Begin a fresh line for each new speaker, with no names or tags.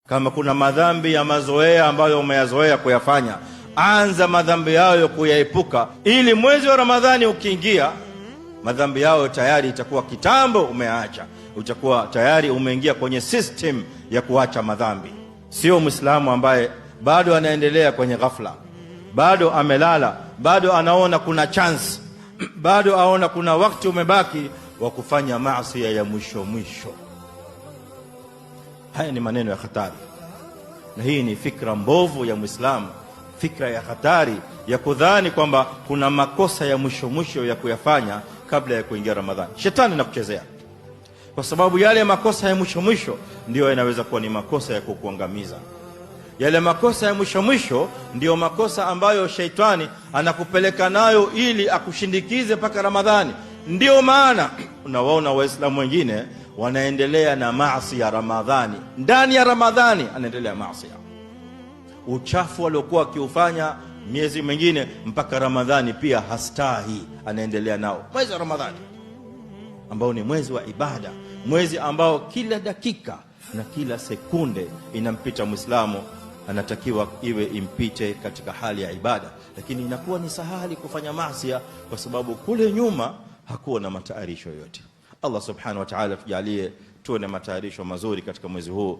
Kama kuna madhambi ya mazoea ambayo umeyazoea kuyafanya, anza madhambi hayo kuyaepuka, ili mwezi wa Ramadhani ukiingia, madhambi yao tayari itakuwa kitambo umeacha, utakuwa tayari umeingia kwenye system ya kuacha madhambi. Sio Muislamu ambaye bado anaendelea kwenye ghafla, bado amelala, bado anaona kuna chance, bado aona kuna wakati umebaki wa kufanya maasi ya mwisho mwisho. Haya ni maneno ya hatari, na hii ni fikra mbovu ya Muislamu, fikra ya hatari ya kudhani kwamba kuna makosa ya mwisho mwisho ya kuyafanya kabla ya kuingia Ramadhani. Shetani anakuchezea, kwa sababu yale makosa ya mwisho mwisho ndiyo yanaweza kuwa ni makosa ya kukuangamiza. Yale makosa ya mwisho mwisho ndiyo makosa ambayo sheitani anakupeleka nayo ili akushindikize mpaka Ramadhani. Ndiyo maana unawaona Waislamu wengine wanaendelea na maasi ya Ramadhani, ndani ya Ramadhani anaendelea maasi, uchafu aliokuwa akiufanya miezi mingine mpaka Ramadhani pia hastahi, anaendelea nao mwezi wa Ramadhani ambao ni mwezi wa ibada, mwezi ambao kila dakika na kila sekunde inampita Mwislamu, anatakiwa iwe impite katika hali ya ibada, lakini inakuwa ni sahali kufanya maasi kwa sababu kule nyuma hakuwa na matayarisho yoyote. Allah subhanahu wa ta'ala tujalie tuwe na matayarisho mazuri katika mwezi huu.